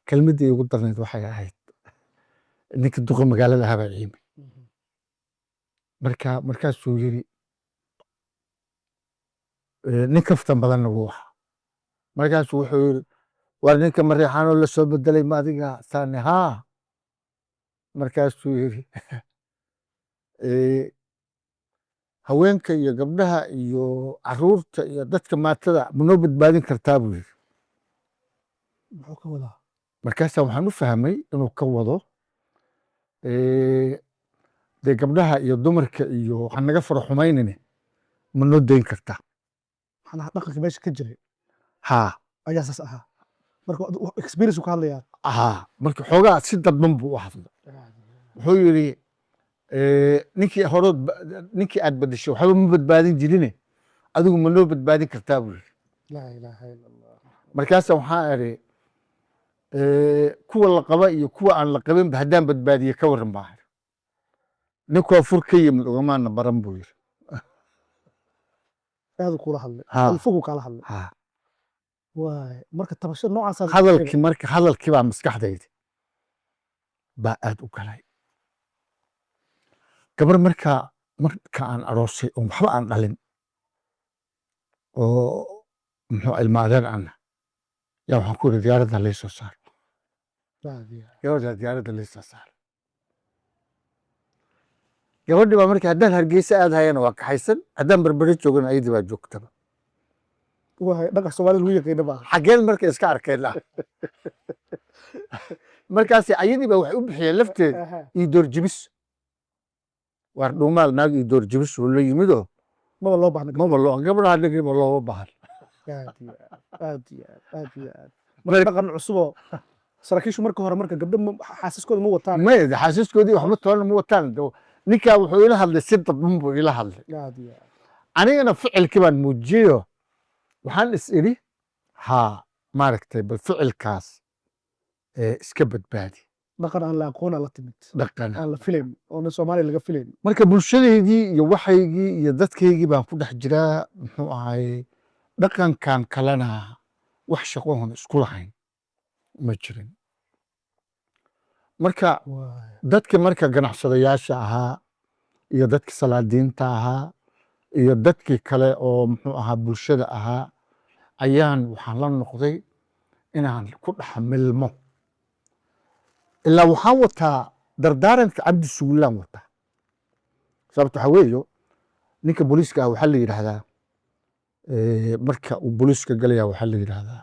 Kelmaddii ugu darnayd waxay ahayd ninka duqa magaalada ahaa baa ciimay. Marka markaasuu yiri, nin kaftan badanna wuu ahaa. Markaasuu wuxuu yiri, "War, ninka Mareexaanoo la soo bedelay ma adiga?" Saane, "Haa." Markaasuu yiri, "Haweenka iyo gabdhaha iyo caruurta iyo dadka maatada ma noo badbaadin kartaa?" buu yiri. Muxuu ka wadaa? Markaasaa waxaan u fahmay inuu ka wado, dee gabdhaha iyo dumarka iyo waxaan naga fara xumaynine, ma noo dayn kartaa? Macnaha dhaqanka meesha ka jiray Haa. ayaa saas ahaa. Marka experience uu ka hadlayaa. Haa, marka xoogaa si dadban buu u hadlay. Wuxuu yiri, "Ninkii horood, ninkii aad bedeshay waxba ma badbaadin jirine, adigu ma noo badbaadin kartaa?" buu yiri. Laa ilaaha ila Allah. Markaasa waxaa idhi, "Kuwa la qaba iyo kuwa aan la qabinba haddaan badbaadiye ka warran?" Baa idhi. "Ninkoo fur ka yimid ugamaana baran," buu yiri. Aad kula hadlay. Haa. Alfogu kaala hadlay. Haa. Waay, marka tabasho noocaas. Hadalkii, marka hadalkii baa maskaxdayda baa aad u galay. Gabar marka aan aroosay oo waxba aan dhalin oo muxuu ilma adeer ana yaa, waxaan ku yidhi, "Diyaaradda lay soo saaro, gabadha diyaaradda lay soo saaro." Gabadhi baa marka haddaan Hargeysa aadhayana waa kaxaysan, haddaan Berbere joogana ayadii baa joogtaba. Waay, dhaqan Soomaalida lagu yaqiina maaha. Xaggeen marka iska arkeen ah? Markaas ayadii baa waxay u bixiyeen lafteeda iyo doorjibis. Waar, dhuumaal naag iyo doorjibis uu la yimidoo. Maba loo baahna. Maba loo, gabadha dhigiba looma baahan. Aad iyo aad, aad iyo aad, aad iyo aad. Marka dhaqan cusuboo saraakiishu marka hore, marka gabdho xaasaskooda ma wataan. Maya, xaasaskoodii waxba toona ma wataan. Ninkaa wuxuu ila hadlay si dadban buu ila hadlay. Aad iyo aad. Anigana ficilkii baan muujiyeyo. Waxaan is idhi, haa, maaragtay, bal ficilkaas iska badbaadi. Dhaqan aan la aqoona la timid. Dhaqan aan la filayn oona Soomaaliya laga filayn. Marka bulshadeydii iyo waxaygii iyo dadkaygii baan ku dhex jiraa. Muxuu ahay, dhaqankan kalena wax shaqohon isku lahayn ma jirin. Marka dadka marka ganacsadayaasha ahaa iyo dadka salaadiinta ahaa iyo dadkii kale oo muxuu ahaa bulshada ahaa ayaan waxaan la noqday inaan ku dhex milmo. Ilaa waxaan wataa dardaaranka Cabdi Sugulaan wataa. Sababta waxaa weeyo, ninka booliiska ah waxaa la yidhaahdaa, marka uu booliiska galaya waxaa la yidhaahdaa